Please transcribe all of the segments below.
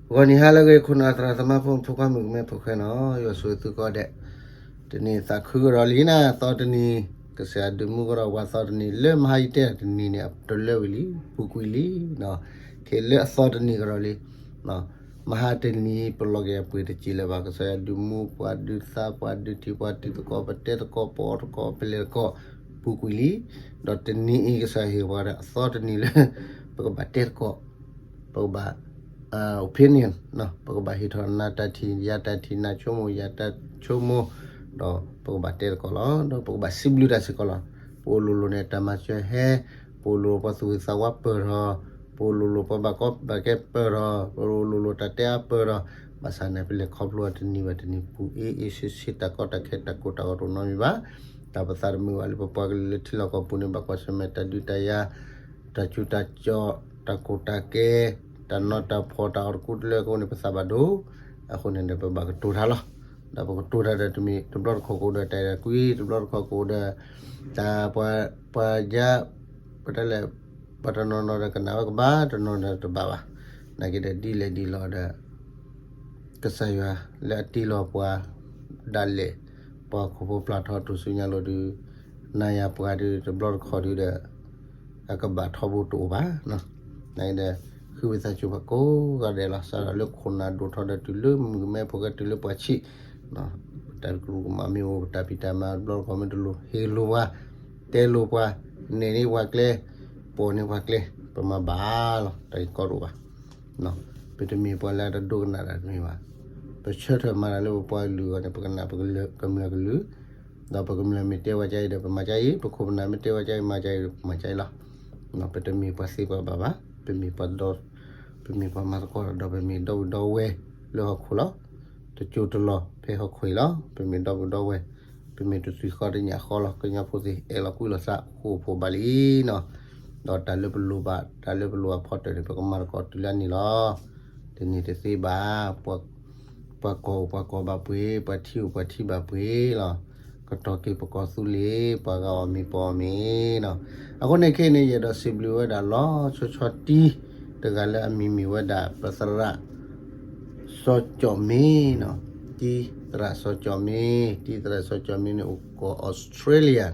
ဂီၤနံၤဟါလၢအဂ့ၤ ခိၣ်နၢ်သရၣ်သမါဖိမုၣ်ဖိခွါ မုၣ်ကမဲဖိဃဲနီၤ ယွၤဆိၣ်ဂ့ၤသုကိးဂၤဒဲး, တနံၤသးခုကဒီးလံနၤ သီတနံၤ, ကစၢ်ယွၤဒုးမူကဒီးပှၤသီတနံၤ လၢမဟါယတဲတနံၤန့ၣ် တလၢဝံၤလံ ပူၤကွံာ်လံ, ခဲလၢအသီတနံၤကဒီးလံ မဟါတနံၤ ပလီၤက့ၤအပှ့ၤတစဲးလၢၤဘၣ်, ကစၢ်ယွၤဒုးမူပှၤဒုးသါ ပှၤဒုးထံ ပှၤတံၤသကိး ပတဲသကိး ပအီသကိး ပလဲၤသကိး ပူၤကွံာ်လံ, ဒီးတနံၤအံၤ ကစၢ်ယွၤဟ့ၣ်ပှၤဒီးအသီတနံၤလၢ ပကဘၣ်တဲသကိး, ပကဘၣ် opinion ပကဘၣ်ဟ့ၣ်ထီၣ်နၤတၢ်ထံၣ် ယၤတၢ်ထံၣ် နၤဆိကမိၣ် ယၤတၢ်ဆိကမိၣ်, ဒီးပကဘၣ်တဲသကိးလီၤ, ဒီးပကဘၣ်စံးဘျုးတၢ်စ့ၢ်ကီးလီၤ. ပအိၣ်လိၤလိၤန့ၣ် တၢ်မၤစၢၤဟဲ, ပအိၣ်လိၤလိၤပှၤသူၣ်ဂ့ၤသးဝါပၢၢ်ထီၣ်, ပအိၣ်လိၤလိၤပှၤဘၣ်ကီဘၣ်ခဲပၢၢ်ထီၣ်, ပအိၣ်လိၤလိၤတၢ်တဲအါပၢၢ်ထီၣ်, ဘၣ်ဆၣ်န့ၣ် ပလဲၤခီဖျိတနံၤဘၣ်တနံၤ ပူၤအ့အ့ဆ့ဆ့ တၢ်ကီတၢ်ခဲ တၢ်ကိၢ်တၢ်ဂီၤတအိၣ်နီတမံၤဘၣ်. တၢ်ပသးတမုာ်ဘၣ်လၢပပှၤကလုာ်လၢထံလီၢ်ကီၢ်ပူၤန့ၣ် ဘၣ်ကွၢ်ဆၢၣ်မဲာ်တၢ်ဒုးတၢ်ယၤ, တၢ်ဆူးတၢ်ကၠီၣ်, တၢ်ကိၢ်တၢ်ဂီၤ, တၢ်နီၢ်တၢ်ဖှီၣ် တၢ်အီၣ်တကူတလၢအဃိန့ၣ် ပသးဘၣ်ဒိ, အဃိန့ၣ်ဒီး ပဘၣ်ကတိၤတၢ်လီၤ. ဒီးပကတိၤတၢ်ဒီးတမ့ၢ် တဘျီတခီၣ်ကအိၣ်ဒီးတၢ်အဲၣ်တၢ်ကွံ, တဘျီတခီၣ်ကအိၣ်ဒီး တၢ်ပှၤ ပှၤယါ, ပတဲလဲၣ်, ပှၤတနီၤနီၤဒီးကနၣ်ဝဲကဘၣ် တနီၤနီၤဒီးတဘၣ်ဘၣ်, နာ်က့ဒီးဒ်လဲၣ်ဒ်လဲၣ်ဒီး ကစၢ်ယွၤလၢအတ့လီၤပှၤဒၣ်လဲာ်, ပှၤခိၣ်ဖိပျၢ်ထီ တူၢ်စုညါလိၤဒုး, နၤယၤပှၤဒုး တဘျီတခီၣ်ဒုးဒီး အကဘၣ်ထီဘိတအိၣ်ဘၣ်. နဒီး ဃုဝံသးစူၤပှၤကိးဂၤဒဲးလီၤ. စးထီၣ်လၢခိၣ်နၢ်ဒိၣ်ထီဒီးတုၤလၢမုၣ်ကမဲဖိဃဲတုၤလၢပှၤဆံး, ပတၢ်ကရူၢ်ကမၣ်မ့ၢ်အိၣ် ပတၢ်ဖံးတၢ်မၤတဘျီတခီၣ်မ့ၢ်တလိၤ ဟ့ၣ်လိာ်ပှၤ, တဲလိာ်ပှၤ, နဲၣ်န့ၢ်ပှၤကျဲ, ပိာ်န့ၢ်ပှၤကျဲ, ပမၤဘၣ်လီၤ တၢ်အံၤကီတအိၣ်ဘၣ်. ပတမ့ၢ်ပှၤလၢအတဒိကနၣ်တၢ်တမ့ၢ်ဘၣ်. ပဆၢထၢၣ်မၤတၢ်လၢပပှၤကလုာ်အဂီၢ်န့ၣ် ပကနၣ်ပကမျၢၢ်ကလုာ်, ဒီးပကမျၢၢ်မ့ၢ်တဲဝဲကအံၤဒီး ပမၤကအံၤ, ပခိၣ်ပနၢ်မ့ၢ်တဲဝဲကအံၤ မၤကအံၤဒီး ပမၤကအံၤလီၤ. ပတမ့ၢ်ပှၤသ့ပှၤဘၣ်ဘၣ်, ပမ့ၢ်ပှၤဒီ, ပမ့ၢ်ပှၤမၤသကိးဒီးပမ့ၢ်ဒီပုၢ်ဒီဝဲၢ်လၢဟီၣ်ခိၣ်လီၤ. တစိၢ်တလီၢ်ဖဲဟီၣ်ခိၣ်အံၤလီၤ. ပမ့ၢ်ဒီပုၢ်ဒီဝဲၢ်, ပမ့ၢ်တသွံၣ်ဃီတညၣ်ဃီလီၤ. ကညီဖိသ့ၣ်အဲၣ်လီၤကွံလီၤသး ဃိာ်ဖိဘၣ်လံနီၤ. ဒီးတၢ်လၢပလိၣ်ဘၣ်, တၢ်လၢပလိၣ်အဖီတၢၢ်န့ၣ် ပကမၤသကိးတုၤလၢန့ၣ်လီၤ. တန့ၢ်တသ့ဘၣ်, ပှၤကီၢ်အိၣ်ပှၤကီၢ်ဘၣ်ပှ့ၤ, ပှၤထံအိၣ်ပှၤထံဘၣ်ပှ့ၤလီၤ. ကတီၢ်က့ၤပကီၢ်သူလ့ၤ, ပှၤဂၤအီၣ်မ့ၤပအီၣ်မ့ၤနီၤ. အဃိန့ၣ်ခဲအံၤန့ၣ် ယအဲၣ်ဒိးစံးဘျုးဝဲဒၣ်လီၤဆီဆီတံၢ်တဂၤလၢအမံၤမ့ၢ်ဝဲဒၣ် ပသရၣ် စီၤကၠီၣ်မ့ၤနီၤ, တံၤသရၣ်စီၤကၠီၣ်မ့ၤ, တံၤသရၣ်စီၤကၠီၣ်မ့ၤန့ၣ် အိၣ်ကီၢ်အီစထြ့လယါ,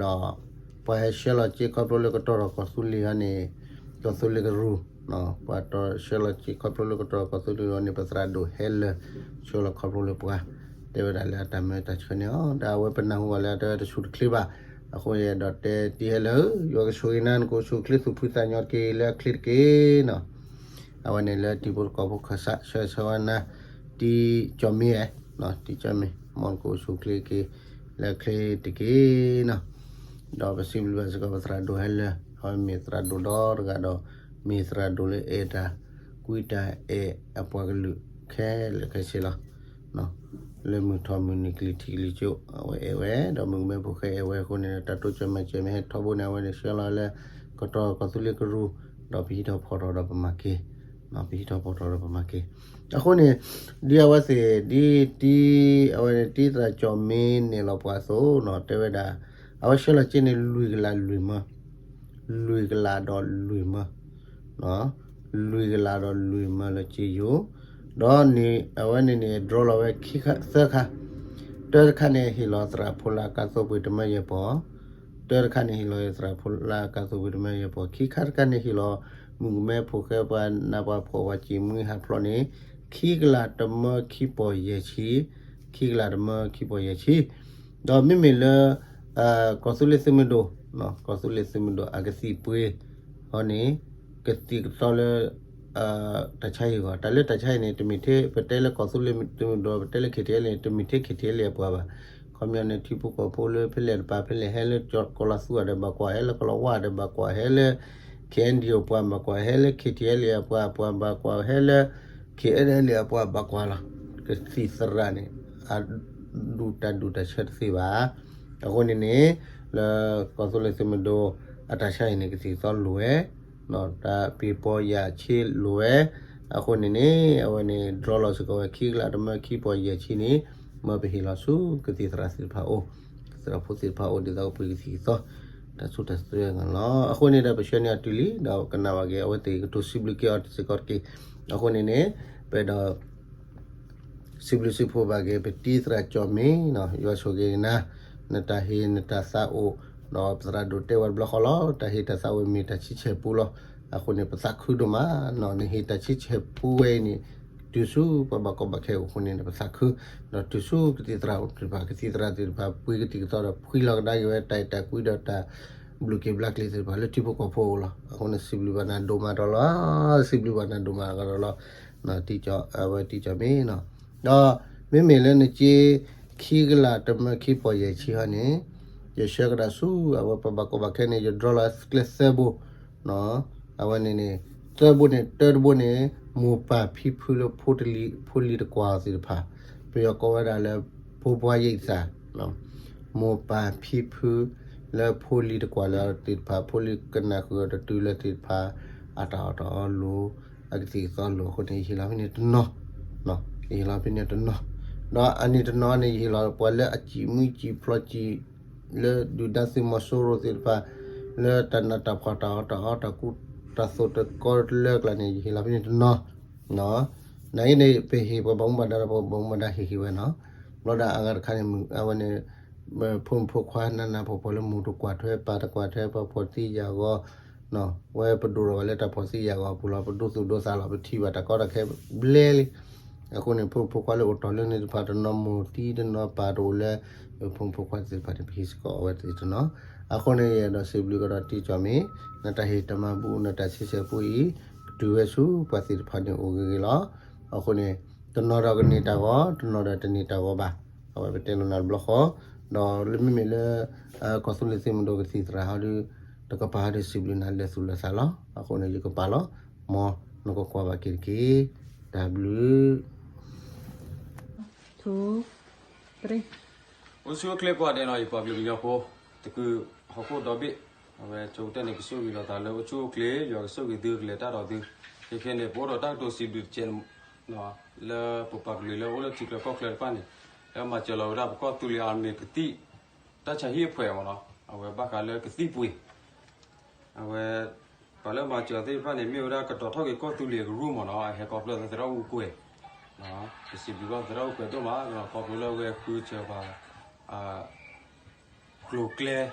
ဒီးပှၤဟဲဆှၢလီၤစ့ခီဖျိလၢကတီၢ်ထီၣ်ကီၢ်သူလ့ၤအံၤန့ၣ်, ကီၢ်သူလ့ၤကရူၢ်, ပှၤတီဆှၢလီၤစ့ခီဖျိလၢကတီၢ်ထီၣ်ကီၢ်သူလ့ၤအံၤန့ၣ် ပသရၣ်ဒိၣ်ဟဲလၢာ် ဆှၢလီၤခီဖျိလၢပှၤ, တဲဝဲဒၣ်လၢအတၢ်မၢတၢ်ဆှၢန့ၣ်အီၤ, ဒီးအဝဲပနၢ်ဟူဘၣ်လၢအတဲဝဲတဆူၣ်တချ့ဘၣ်, အဃိန့ၣ်ဒီးတဲတံၤဟဲလၢာ်, ယွၤကဆိၣ်ဂ့ၤနၤ နကအိၣ်ဆူၣ်အိၣ်ချ့သူၣ်ဖှံသးညီတက့ၢ် လၢအချ့တက့ၢ်နီၤ. အဝဲန့ၣ်လၢတံၤဖိသကိးဖိခၢၣ်စး ဆၢဂ့ၤဆၢဝါနၤ, တံၤကၠီၣ်မ့ၤ, တံၤကၠီၣ်မ့ၤ, မ်နကအိၣ်ဆူၣ်အိၣ်ချ့က့ၤ လၢအချ့တက့ၢ်နီၤ. ဒီးပစံးဘျုးဘၣ်စ့ၢ်ကီးပသရၣ်ဒိၣ်ဟဲလၢာ်, အဝဲမ့ၢ်သရၣ်ဒိၣ်ဒီတဂၤဒီး မ့ၢ်သရၣ်ဒိၣ်လၢအဲၣ်တၢ်ကွံတၢ်အဲၣ်အပှၤကလုာ်ခဲလၢာ်ခဲဆ့လီၤ. လၢမုၢ်ထီၣ်မုၢ်နံၤကလံၤထံးကလံၤကၠိ အဝဲအဲၣ်ဝဲ, ဒီးမုၣ်ကမဲဖိဃဲအဲၣ်ဝဲအဃိန့ၣ် တၢ်တိစၢၤမၤစၢၤမ့ၢ်ဟဲထီဘိန့ၣ် အဝဲန့ၣ်ဆှၢလီၤလၢ ကတီၢ်ကီၢ်သူလ့ၤကရူၢ်, ဒီးပဟံးထီၣ်ဖီၣ်ထီၣ်ဒီးပမၤက့ၤ, ပဟံးထီၣ်ဖီၣ်ထီၣ်ဒီးပမၤက့ၤ. အဃိန့ၣ် ဒ်အဝဲသ့ၣ် ဒ်တံၤ အဝဲန့ၣ်တံၤသရၣ်ကၠီၣ်မ့ၤနဲၣ်လီၤပှၤအသိးနီၤ တဲဝဲဒၣ်, အဝဲဆှၢလီၤစ့န့ၣ် လွံၢ်ကလးလွံၢ်မၢ, လွံၢ်ကလးဒီးလွံၢ်မၢ, လွံၢ်ကလးဒီးလွံၢ်မၢလၢစ့ယိၤ, ဒီးအဝဲန့ၣ်န့ၣ် draw လီၤဝဲခံခါ သၢခါ, တၢတခါန့ၣ် ဟ့ၣ်လီၤသရၣ်ဖိလၢအကါသိပှ့ၤတမၢယဲၢ်ပီၢ်, တၢတခါန့ၣ် ဟ့ၣ်လီၤသရၣ်ဖိလၢအကါသိပှ့ၤတမၢယဲၢ်ပီၢ်, ခံခါတခါန့ၣ် ဟ့ၣ်လီၤ မုၣ်ကမဲဖိဃဲပှၤနးပှၤဖှီၣ်ပှၤစံၣ်မှံဟးဖျိးန့ၣ် ခံကလးတမၢခံပီၢ်ယဲၢ်ဆံ, ခံကလးတမၢခံပီၢ်ယဲၢ်ဆံ, ဒီးမ့မ့ၢ်လၢ ကီၢ်သူလ့ၤသုးမုၢ်ဒိၣ်, ကီၢ်သူလ့ၤသုးမုၢ်ဒိၣ်အကသံၣ်ပှ့ၤအီၤန့ၣ် ကသံၣ်ကသီလၢ တၢ်ဆါဟံၣ်အဂီၢ်, တၢ်လၢတၢ်ဆါဟံၣ်န့ၣ် တမ့ၢ်ထဲ ပတဲလၢကီၢ်သူလ့ၤသုးမုၢ်ဒိၣ် ပတဲလၢ KTLA န့ၣ် တမ့ၢ်ထဲ KTLA အပှၤဘၣ်. ခီပညီန့ၣ် ထံဖိကီၢ်ဖိလၢဖဲလဲၣ်တပၤဖဲလဲၣ် ဟဲလၢကီၢ်လီၤသူအီၤဒီးဘၣ်ကွၢ်, ဟဲလၢကီၢ်လီၤဝါဒီးဘၣ်ကွၢ်, ဟဲလၢ KNDO ပှၤဘၣ်ကွၢ်, ဟဲလၢ KTLA အပှၤ ပှၤဘၣ်ကွၢ်, ဟဲလၢ KNLA အပှၤဘၣ်ကွၢ်လီၤ. ကသံၣ်သရၣ်န့ၣ် အဒူၣ်တၢ်ဒူၣ်တၢ်ဆၢတသ့ဘၣ်. အဃိန့ၣ်န့ၣ် လၢကီၢ်သူလ့ၤသုးမုၢ်ဒိၣ်အတၢ်ဆါဟံၣ်န့ၣ် ကသံၣ်ကသီလိၣ်ဝဲ, တၢ်ပ့ၤပီၢ်ယၢ်ဆံလိၣ်ဝဲ. အဃိန့ၣ်န့ၣ် အဝဲန့ၣ် draw လီၤစ့ၢ်ကီးဝဲ ခံကလးတမၢခံပီၢ်ယဲၢ်ဆံန့ၣ် မၢပဟ့ၣ်လီၤဆူကသံၣ်သရၣ်သ့ၣ်တဖၣ်အအိၣ်, သရၣ်ဖိသ့ၣ်တဖၣ်အအိၣ် ဒ်သိးကပှ့ၤကသံၣ်ကသီ တၢ်ဆိၣ်တၢ်သွဲၣ်လီၤ. အဃိန့ၣ်ဒီး ပဆှၢန့ၢ်အီၤတုၤလံ ဒီးကနၣ်ဘၣ်က့ၤ အဝဲသ့ၣ်ကတိၤစံးဘျုးက့ၤအီၤတစ့ၢ်ကီးတက့ၢ်. အဃိန့ၣ်န့ၣ် ပအဲၣ်ဒိး စံးဘျုးစံးဖှိၣ်ဘၣ်က့ၤ ပတံၤသရၣ်ကၠီၣ်မ့ၤနီၤ, ယွၤဆိၣ်ဂ့ၤနၤ, နတၢ်ဟ့ၣ်နတၢ်သးအိၣ်, ဒီးပသရၣ်ဒိၣ်တဲဝဲတဘျီဃီလီၤ, တၢ်ဟ့ၣ်တၢ်သးအိၣ်မ့ၢ်တၢ်ဆံဆဲၣ်ပူလီၤ. အဃိန့ၣ် ပသးခုဒိၣ်မးနီၤ, နဟ့ၣ်တၢ်ဆံဆဲၣ်ပူဝဲအံၤန့ၣ် တုၤဆူပှၤဘၣ်ကီဘၣ်ခဲအိၣ်အဃိန့ၣ် ပသးခု, ဒီးတုၤဆူကသံၣ်သရၣ်အိၣ်သ့ၣ်တဖၣ်, ကသံၣ်သရၣ်သ့ၣ်တဖၣ် ပှ့ၤကသံၣ်ကသီဒီး ဖှံလီၤကဒါက့ၤဝဲတၢ်အဲၣ်တၢ်ကွံဒီးတၢ်ဘျုးက့ၤဘျါက့ၤသ့ၣ်တဖၣ် လၢထံဖိကီၢ်ဖိအအိၣ်လီၤ. အဃိန့ၣ် စံးဘျုးဘၣ်နၤဒိၣ်မးဒီးလီၤ, စံးဘျုးဘၣ်နၤဒိၣ်မးဒီးလီၤ. အဝဲတံၤကၠီၣ်မ့ၤနီၤ, ဒီးမ့မ့ၢ်လၢနစ့ ခံကလးတမၢခံပီၢ်ယဲၢ်ဆံဟီန့ၣ် ယဆှၢကဒါဆူ အဝဲပှၤဘၣ်ကီဘၣ်ခဲန့ၣ် ယဒြီလီၤကျဲသၢဘိ, အဝဲန့ၣ်န့ၣ် သၢဘိန့ၣ် တၢတဘိန့ၣ် မိၢ်ပၢ်ဖံဖုလၢဖိတလံၤ, ဖိလံၤတကွၢ်သ့ၣ်တဖၣ်, ပယီၤကိးဝဲဒၣ်လၢ ဘိဘွားရိတ်သး, မိၢ်ပၢ်ဖံဖု လၢဖိလံၤတကွၢ်လၢသ့ၣ်တဖၣ်, ဖိလံၤကနၢ်ဃုာ်အီၤတတုၤလၢသ့ၣ်တဖၣ် အတၢ်အီၣ်တၢ်အီလိၤ, အကသံၣ်ကသီလိၤအဃိန့ၣ် ယဟ့ၣ်လီၤဖဲန့ၣ်တနီၤ, ယဟ့ၣ်လီၤဖဲန့ၣ်တနီၤ, ဒီးအန့ၣ်တနီၤန့ၣ် ယဟ့ၣ်လီၤပှၤလၢအစံၣ်မံစံၣ်ဖျိးစံၣ် လၢဒုၣ်ဒါသုးမီၤစိရိၤသ့ၣ်တဖၣ်, လၢတၢ်နးတၢ်ဖှီၣ်တၢ်အီၣ်တၢ်အီတၢ်ကူတၢ်သိးတကီလၢကျါန့ၣ် ယဟ့ၣ်လီၤဖဲန့ၣ်တနီၤ, နာ်က့န့ၣ် ပဟ့ၣ်ပှၤဘၣ်မူဘၣ်ဒါဒီး ပှၤဘၣ်မူဘၣ်ဒါဟ့ၣ်က့ၤဝဲနီၤ, ဘျီဒၣ်အဂၤတခါန့ၣ် အဝဲန့ၣ် ဖိမုၣ်ဖိခွါနးနးဖှီၣ်ဖှီၣ်လၢမိၢ်တကွၢ်ထွဲပၢ်တကွၢ်ထွဲ ပှၤဖှီၣ်သံယာ်ဂီၤ ဝဲပဒိၣ်ထီၣ်ဘၣ်လၢတၢ်ဖှီၣ်သံယာ်ဂီၤအပူၤလီၤ, ပဒိသူၣ်ဒိသးလီၤ, ပထံၣ်ဘၣ်တၢ်ကီတၢ်ခဲဘျဲလံ. အဃိန့ၣ် ဖိမုၣ်ဖိခွါလၢအိၣ်တီၢ်လၢန့ၣ်တဖၣ် တနီၤမိၢ်တံၢ်တနီၤပၢ်တအိၣ်လၢ ဖိမုၣ်ဖိခွါသ့ၣ်တဖၣ်န့ၣ် ပဟ့ၣ်စ့ၢ်ကီးအဝဲသ့ၣ်တနီၤ. အဃိန့ၣ် ယအဲၣ်ဒိးစံးဘျုးကဒီးတံၤကၠီၣ်မ့ၤ နတၢ်ဟ့ၣ်တၢ်မၤဘူၣ် နတၢ်ဆံဆဲၣ်ပူအံၤ တုၤဝဲဆူပှၤသ့ၣ်တဖၣ်န့ၣ်အိၣ်ဂ့ၤဂ့ၤလီၤ. အဃိန့ၣ် တနီၤဒီးကန့ၢ်တၢ်ဂီၤ တနီၤဒီးတန့ၢ်တၢ်ဂီၤဘၣ်. အဝဲပတဲလိာ်နၤတဘျီဃီ, ဒီးလၢမ့မ့ၢ်လၢ ကီၢ်သူလ့ၤသုးမုၢ်ဒိၣ်ကသံၣ်သရၣ်ဟီဒီး တကပၤဟီဒီးစံးဘျုးနၤလၢသူၣ်လၢသးလီၤ. အဃိန့ၣ် ယကပၤလီၤ, မ်နကကွၢ်ဘၣ်က့ၤတက့ၢ်. တၢ်ဘျုး အိၣ်ဆူၣ်အိၣ်ချ့ကိးဂၤဒဲးနီၤ ယပှၤကလုာ်ကညီဖိ, တကုၤဟီၣ်ခိၣ်ဒီဘ့ၣ်, အဝဲဆိကတၢၢ်န့ၣ် ကဆိၣ်ဂ့ၤလိာ်သးလၢအိၣ်ဆူၣ်အိၣ်ချ့, ယွၤကဆိၣ်ဂ့ၤသုကလဲၤတၢ်ဒီးသု, ခဲခဲန့ၣ် ပအိၣ်ဒီးတၢ်ကတိၤစံးဘျုးတကဲး လၢပပှၤကလုာ်လၢအိၣ်လၢထံချၢကီၢ်ချၢတဖၣ်န့ၣ်, လၢမၤစၢၤလီၤဝဲဒၣ်ပကီၢ်သူလ့ၤအမ့ၢ်ကသံၣ် တၢ်ဆါဟံၣ်အဖှဲးမ့ၢ်နီၤ, အဝဲဘၣ်ဃးလၢကသံၣ်ပှ့ၤ အဝဲ ပှၤလၢမၤစၢၤသ့ၣ်တဖၣ်န့ၣ် မ့ၢ်ဝဲဒၣ်ကတီၤထီၣ်က့ၤကီၢ်သူလ့ၤအကရူၢ်မ့ၢ်နီၤ, အဟဲခီဖျိသရၣ်အူကွဲၤ, ပစံးဘျုးဘၣ်သရၣ်အူကွဲၤဒိၣ်မး, ခီဖျိလၢအဝဲဃုစၢၤပှၤ ကျိၤကျဲ,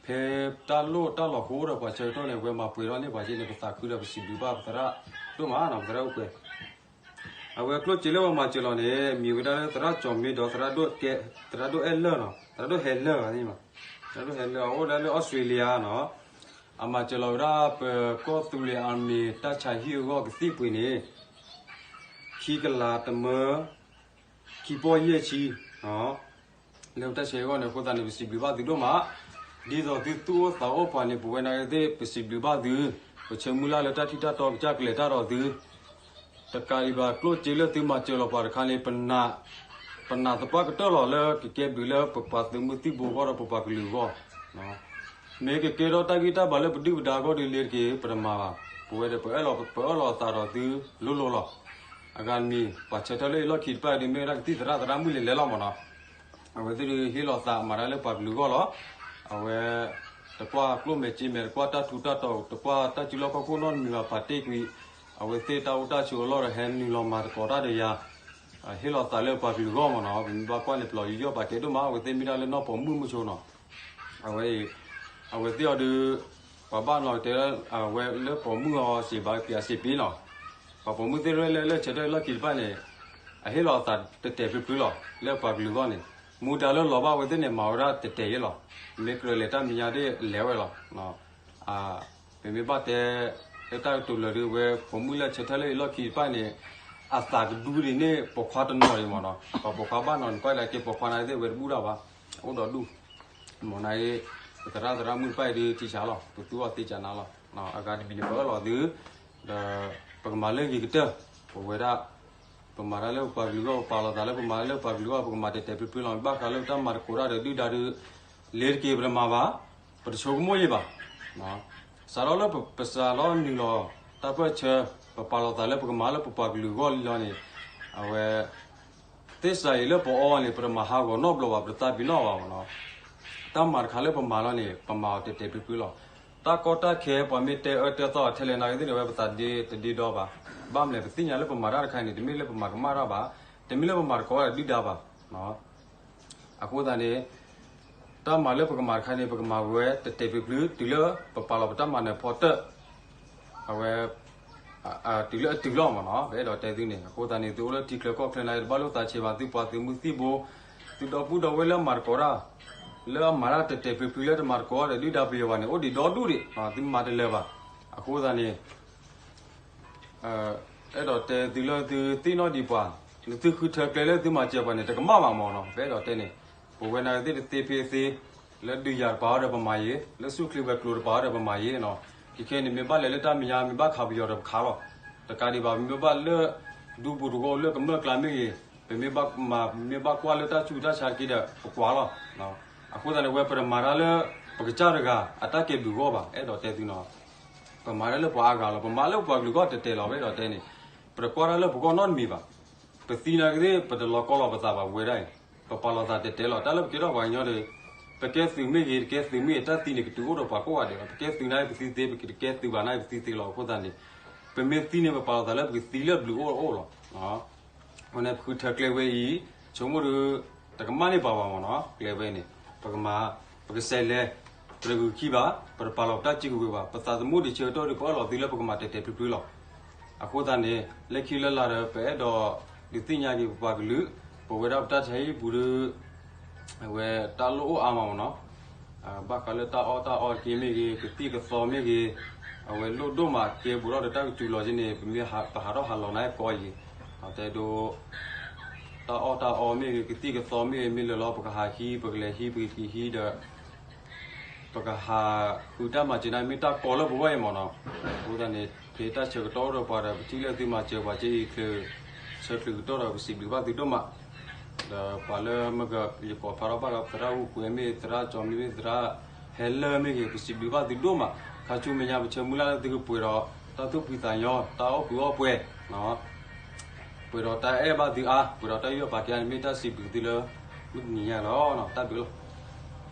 ဖဲတၢ်လိၣ်တၢ်လီၢ်ဃိဒီးပှၤဆၢကတီၢ်န့ၣ် အဝဲမၤပှဲၤထီၣ်န့ၢ်ပှၤက့န့ၣ် ပသးခုဒီးပစံးဘျုးဘၣ်ပသရၣ်ဒိၣ်မးနီၤ, ပသရၣ်အူကွဲၤ အဝဲကျိၣ်စ့လၢပှၤမၤစၢၤလီၤန့ၣ် မံၤဝဲဒၣ်လၢသရၣ်ကၠီၣ်မ့ၤဒီး သရၣ်ဒိၣ်ဟဲလၢာ်နီၤ, သရၣ်ဒိၣ်ဟဲလၢာ်ဘၣ်န့ၣ်, သရၣ်ဒိၣ်ဟဲလၢာ် အအိၣ်ဒၣ်လၢအီစထြ့လယါနီၤ, အမၤစၢၤလီၤဝဲဒၣ်ပကီၢ်သူလ့ၤအမ့ၢ်တၢ်ဆါဟံၣ်အဂီၢ်ကသံၣ်ပှ့ၤန့ၣ် ခံကလးတမၢ ခံပီၢ်ယဲၢ်ဆံ လၢပတၢ်ဆါဟံၣ်အဂီၢ်န့ၣ် အဃိသတးန့ၣ် ပစံးဘျုးဘၣ်သုဒိၣ်မး, ဒ်သိးသုသူၣ်အိၣ်သးအိၣ်ပှၤန့ၣ် ပဝဲနာ်က့သ့ၣ် ပစံးဘျုးဘၣ်သု, ပဆၢမုၢ်လၢ်လၢတၢ်ထံၣ်တၢ်တီကစၢ်ကလဲၤတၢ်ဒီးသု တကးဒံးဘၣ် ကျိၣ်စ့လၢသုမၤစၢၤလီၤပှၤတခါန့ၣ် ပနာ်သပှၢ်ကတၢၢ်လီၤ လၢကကဲဘျုးလၢပပှၤသုးမုၢ်သံၣ်ဘိအဂီၢ်ဒီးပပှၤကလုာ်အဂီၢ်, မ့ၢ်ကကဲထီၣ်တၢ်ဂံၢ်တၢ်ဘါလၢပဒုၣ်ပဒါအဂီၢ်ဒီး လ့ၤတက့ၤ ပတမၤဘၣ်, ပဝဲဒီး ပအၢၣ်လီၤသးဒီးသုလိၤလိၤလီၤ. အဂၤတမံၤ ပှၤဆၢထၢၣ်လၢအလီၢ်ခံတဖၣ်ဒီး မ့ၢ်ဝဲဒၣ်ကသံၣ်သရၣ်သရၣ်မုၣ်လဲၤလဲၤလီၤမ့ၢ်နီၤ, အဝဲသ့ၣ်ဒုးဟ့ၣ်လီၤသးမၤတၢ်လၢပှၤကလုာ်အဂီၢ်လီၤ. အဝဲ တကွၢ်ကျိၣ်မဲာ်စ့မဲာ် တကွၢ်တၢ်ထူးတၢ်တီၤ တကွၢ်တၢ်စုလီၢ်ခီၣ်ခိၣ်နီတမံၤဘၣ် ပာ်တ့ၢ်ကွံာ် အဝဲသ့ၣ်တၢ်အိၣ်တၢ်ဆိးအလီၢ်ဒီး ဟဲနုာ်လီၤမၤသကိးတၢ်ဒီးယၤ, ဟ့ၣ်လီၤသးလၢပှၤကလုာ်အဂီၢ်မ့ၢ်နီၤ, ပမ့ၢ်ဘၣ်ကွၢ်န့ၣ် ပလီၤယူးယီၣ်ပာ်ကဲဒိၣ်မး အဝဲသ့ၣ်မ့ၢ်ဒၣ်လၢနီၢ်ပိာ်မုၣ်မုၢ်ဆိနီၤ, အဝဲ အဝဲသ့ၣ်အီၤဒုး ပှၤဘၣ်နီၤတဲ အဝဲလၢပိာ်မုၣ်အီၤစံးဘၣ်ပျးစံးပ့ၤနီၤ, ပှၤပိာ်မုၣ်သ့ၣ်ရဲၣ်လၢလၢဆၢထၢၣ်လီၢ်ခံတဖၣ်န့ၣ် အဟ့ၣ်လီၤအသးတဲာ်တဲာ်ဖျုးဖျုးလီၤ လၢပှၤကလုာ်အဂီၢ်န့ၣ်, မူဒါလၢလီၤဘၣ်အဝဲသ့ၣ်န့ၣ် မၤဝဲဒၣ်တဲာ်တဲာ်ယဲလီၤ, မ့ၢ်ကြၢးလဲၤတၢ်မဲာ်ညါဒ်လဲၤဝဲလီၤ. ပမ့ၢ်ဘၣ်တဲ လၢတၢ်ကတိၤလၢာ်ဒုး အဝဲပိာ်မုၣ်လၢဆၢထၢၣ်လၢအလီၢ်ခံတဖၣ်န့ၣ် အသးကဒူဒ်န့ၣ်ပိာ်ခွါတနီၤအံၤမ့ၢ်နီၤ, ပှၤပိာ်ခွါဘၣ်နီၤန့ၣ် ကွၢ်လၢက့ၤပိာ်ခွါနာ်သ့ၣ်ဝဲတဘူၣ်ဒၣ်ဘၣ်, အိၣ်ဒီးဒူၣ် မ့ၢ်နာ်က့ ပသရၣ်သရၣ်မုၣ်တဖၣ်အံၤဒုးထံဆးလီၤ ပသူအီၤသ့ကနၤလီၤ. အဂၤတမံၤန့ၣ် ပအၢၣ်လီၤသု ဒီးပကမၤလၢဂ့ၤကတၢၢ်, ပဝဲဒၣ် ပမၤတၢ်လၢပပှၤကလုာ်အဂီၢ် ပပာ်လီၤသးလၢပမၤလၢပှၤကလုာ်အဂီၢ် ပကမၤတဲာ်တဲာ်ဖျုးဖျုးလီၤ. ဘၣ်ဃးလၢတၢ်မၤသကိးတၢ်ဒီးဒုၣ်ဒါဒုး လ့ၤတက့ၤပတမၤဘၣ်, ပတဆိကမိၣ်ယံာ်ဘၣ်. စးထီၣ်လၢပစးထီၣ်နုာ်လီၤတၢ်ပၢၢ်ဆၢ ပပာ်လီၤသးလၢပကမၤလၢပပှၤကလုာ်အဂီၢ်လံလီၤန့ၣ်, အဝဲ သ့ၣ်စးအံၤလၢပအီအီၤန့ၣ် ပတမၤဟးဂီၤနီတဘျီဘၣ် ပတသးပ့ၤနီၣ်ဘၣ်မ့ၢ်နီၤ. တၢ်မၤတခါလၢပမၤလီၤန့ၣ် ပမၤအီၤတဲာ်တဲာ်ဖျုးဖျုးလီၤ. တၢ်ကီတၢ်ခဲ ပှၤမ့ၢ်တဲအၢတဲသီထဲလဲၣ်နာ်က့သ့ၣ်န့ၣ် ဝဲပသးဒ့တဒ့ဒီဘၣ်. ဘၣ်မလဲၣ် ပသ့ၣ်ညါလၢပမၤတၢ်တခါန့ၣ် တမ့ၢ်လၢပမၤကမၣ်တၢ်ဘၣ်, တမ့ၢ်လၢပမၤတကိးတၢ်ဒုၣ်ဒါဘၣ်. အဃိသတးန့ၣ် တၢ်မၤလၢပကမၤတခါန့ၣ် ပကမၤဝဲတဲာ်တဲာ်ဖျုးဖျုး တုၤလၢပပာ်လီၤပတၢ်မၤနၢၤဖီတၢၣ် အဝဲ တုၤလၢအတုၤလီၤမ့ၢ်နီၤ ပအဲၣ်ဒိးတဲသုန့ၣ်. အဃိသတးန့ၣ် သုအိၣ်လၢထံချၢကီၢ်ချၢန့ၣ် တဘၣ်လိာ်သးဆံးဘၣ် သုပှၤသုးမုၢ်သံၣ်ဘိ သုဒီပုၢ်ဒီဝဲၢ်လၢအမၤတကိးတၢ် လၢအမၤတၢ်တဲာ်တဲာ်ဖျုးဖျုး လၢတမၤတကိးဒီးဒုၣ်ဒါပယီၤဘၣ်န့ၣ် အိၣ်ဒံးဒီဒူၣ်ဒံး, သုမၤတလၢၤဘၣ်. အဃိသတးန့ၣ် အဲၣ်ဒိးတဲသုလၢသုသ့ၣ်နီၣ်ဒံးပှၤ, သုဃုထၢကျဲလၢသုမၤစၢၤပှၤန့ၣ် တကမၣ်ဘၣ်မ့ၢ်နီၤ ပအဲၣ်ဒိးတဲန့ၣ်. ပဝဲနာ်က့သ့ၣ်တသ့ဖဲသ့, လၢဒုးယၤတပၤအီၤဒီးပမၤယ့ၤ, လၢဆူၣ်ချ့ဝဲၤကျိၤတပၤအီၤဒီးပမၤယ့ၤနီၤ. ခဲခဲန့ၣ် မ့ၢ်ဘၣ်လဲၤလၢတၢ်မဲာ်ညါ မ့ၢ်ဘၣ်ခးပယီၤဒီးပခးလီၤ. တကးဒံးဘၣ် မ့ၢ်ဘၣ်လၢ ဒူပူၤတဝီလၢကမျၢၢ်ကျါမ့ၢ်ဂ့ၤ, ပမ့ၢ်ဘၣ်မၤ မ့ၢ်ဘၣ်ကွၢ်လၢတၢ်ဆူးတၢ်ဆါတက့ဒီး ပကွၢ်လီၤ. အဃိသတးန့ၣ် ဝဲပတမၤတၢ်လၢ ပကစၢ်တဂၤအတၢ်ကဲဘျုးဂီၢ်ဘၣ် အဲၣ်ဒိးတဲသုနီၤ. ပမၤတၢ်လၢပှၤအါဂၤလီၤ, ပမၤလၢပှၤကလုာ်ဂီၢ်တဲာ်တဲာ်လီၤ ပအဲၣ်ဒိးတဲန့ၣ်. ပတကွၢ်တၢ်လၢပဂီၢ်နီတမံၤဘၣ်. ပသံနာ်က့သ့ၣ် ပတလီၤကီလီၤပသးဘၣ် ပဝဲဒၣ်အံၤ, ပပာ်လီၤသးတဲာ်တဲာ်လီၤ. တၢ်လၢပကဲထီၣ်ပှၤကညီဒီး ပကဲသုးမ့ၢ်ဂ့ၤ တကဲသုးမ့ၢ်ဂ့ၤ တၢ်သံန့ၣ် ကတုၤအိၣ်ဒီးပှၤကိးဂၤဒဲးလီၤ. ပကဲသုးနာ်က့ ပသံသ့, ပတကဲသုးဘၣ်နာ်က့ ပသံသ့လီၤ. အဃိသတးန့ၣ် ပမ့ၢ်သံန့ၣ် ပပာ်လီၤသးလၢပကသံလၢဘျုးအိၣ်အိၣ်လီၤ. အဃိန့ၣ် ပဃုထၢကျဲဝဲအံၤ ဆိကမိၣ်ဒီး တကမၣ်န့ၢ်ပှၤဘၣ်မ့ၢ်နီၤ ကျဲဝဲန့ၣ်. ပကမၤ ပကစဲးလဲၤ, ပတဂုာ်ခံဘၣ်, ပတပာ်လီၤပတၢ်စုကဝဲၤဘၣ်. ပသးသမူဒံးဆၢကတီၢ်ဒီး ပအၢၣ်လီၤသုလၢပကမၤတဲာ်တဲာ်ဖျုးဖျုးလီၤ. အဃိသတးန့ၣ် လၢခံလၢလာ်ဒီး ပအဲၣ်ဒိးဒုးသ့ၣ်ညါက့ၤပပှၤကလုာ်, ပဝဲဒၣ်ပတၢ်ဆါဟံၣ်ပူၤဒီး အဝဲတၢ်လိၣ်အိၣ်အါမးမ့ၢ်နီၤ. ဘၣ်ဃးလၢတၢ်အီၣ်တၢ်အီတက့ၢ်မ့ၢ်ဂ့ၤ, ကသံၣ်ကသီမ့ၢ်ဂ့ၤ, အဝဲလိၣ်ဒိၣ်မး ကဲဘူးထီၣ်ဒီးတၢ်ကစူၤလီၤက့န့ၣ် ပမ့ၢ်ပဟးထီၣ်ဟးလီၤနာ်က့ကိးအံၤ, တဲဒိ တၢ်အီၣ်တၢ်အီမ့ၢ်ဂ့ၤ, ကသံၣ်ကသီမ့ၢ်ဂ့ၤ, မ့ၢ်လၢာ်လီၤ ပကဟးဟံး ပကလဲၤဟံး ပကက့ၤဟံးဒီး ပကဟးဃုတၢ်မၤစၢၤန့ၣ် မ့ၢ်တၢ်ကီလၢပဂီၢ်အံၤမ့ၢ်နီၤ. အဃိသတးန့ၣ် ဖဲတၢ်ဆၢကတီၢ်အိၣ်ဒီးပှၤဒီး ပထံၣ်လၢသုမၤစၢၤပှၤက့အံၤ ချၢချုးကတီၢ်ဒီး ပစံးဘျုးဘၣ်သုဒိၣ်မး. ဒီးပှၤလၢမ့ၢ်ကယကိးဖးထီၣ်ဘၣ်ဒီး သရၣ်ဟူးကွဲမ့ၢ်ဂ့ၤ, သရၣ်ကၠီမ့ၢ်ဂ့ၤ, သရၣ်ဟဲလၢာ်မ့ၢ်ဂ့ၤ, ပစံးဘျုးဘၣ်သုဒိၣ်မး. ခါဆူမဲာ်ညါပဆၢမုၢ်လၢ်လၢသုကပှဲၤဒီး တၢ်သူၣ်ဖှံသးညီ, တၢ်အိၣ်ဖှံအီၣ်ပှဲၤ, ပှဲၤဒီးတၢ်အဲၣ်ဘၣ်သုအါ, ပှဲၤဒီးတၢ်ယူးယီၣ်ပာ်ကဲအါန့ၣ် မ့ၢ်တၢ်စံးဘျုးသုလၢ မုၢ်တနံၤညါလီၤ. တၢ်ဘျုးလီၤ.